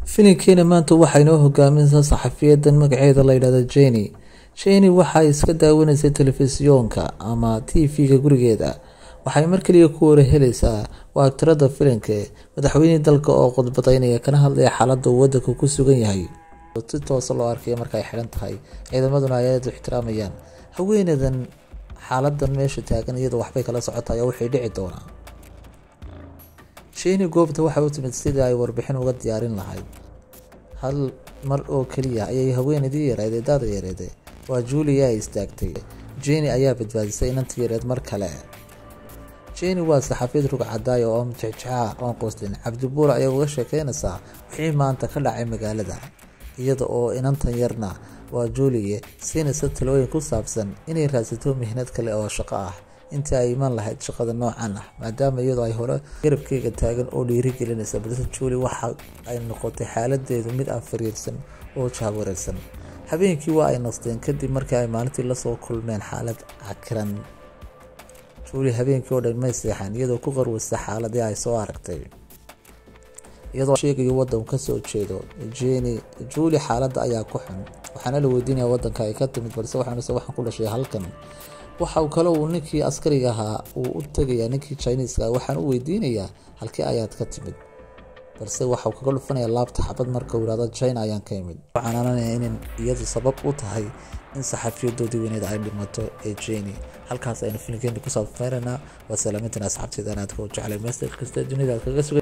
Filimkeena maanta waxaa inoo hogaaminaysaa saxafiyadan magaceeda la yidhahdo Jenny. Jenny waxay iska daawanaysay telefisyoonka ama TV-ga gurigeeda. Waxay mar kaliya ku warahelaysaa waa tirada filimka madaxweynihii dalka oo khudbadaynaya kana hadlaya xaaladda uu wadanka ku sugan yahay. Si toosa loo arkaya marka ay xidhan tahay, ciidamaduna ay aad u ixtiraamayaan haweeneydan. Xaaladan meesha taagan iyadoo waxbay kala socotaay oo waxay dhici doonaa. Jenny goobta waxay u timid sidii ay warbixin uga diyaarin lahayd. Hal mar oo keliya ayay haweeneydii yareed ee daada yareede waa Julia ay istaagtay. Jenny ayaa badbaadisay inantii yareed mar kale. Jenny waa saxafiyad rug cadaaya oo mjexjexa oon qoslin. Cabdibuur ayaa uga sheekeynaysaa wixii maanta ka dhacay magaalada, iyada oo inantan yarna waa Julie siinaysa talooyin ku saabsan inay raadsato mihnad kale oo shaqo ah intii ay iman lahayd shaqada noocan ah, maadaama iyadoo ay hore garabkeyga taagan oo dhiirigelinaysa. Balse Julie waxa ay noqotay xaaladeedu mid aan fariirsan oo jahwareersan. Habeenkii waa ay nasteen kadib markii ay maalintii lasoo kulmeen xaalad cakiran. Julie habeenkii oo dhan may seexan, iyadoo ku qarweysa xaaladii ay soo aragtay, iyadoo sheegayo wadanku kasoo jeedo Jenny. Julie xaaladda ayaa ku xun, waxaana la weydiinaya wadanka ay ka timid, balse waxaanse waxaan ku dhashay halkan. Waxa kale uu ninkii askariga ahaa uu u tegayaa ninkii Chineeska, waxaan u weydiinayaa halkii ayaad ka timid, balse waxauu kaga dhufanaya laabta xabad marka uu yihahdo China ayaan ka imid. Waxaan ananaya in iyadu sabab u tahay in saxafiyadoodii weyneed ay dhimato ee Jenny. Halkaas aynu filimkeena ku saabfeynaynaa. Waa salaamintan asxaabteeda aadka u jeclay message kasta dunida aad kaga sugan.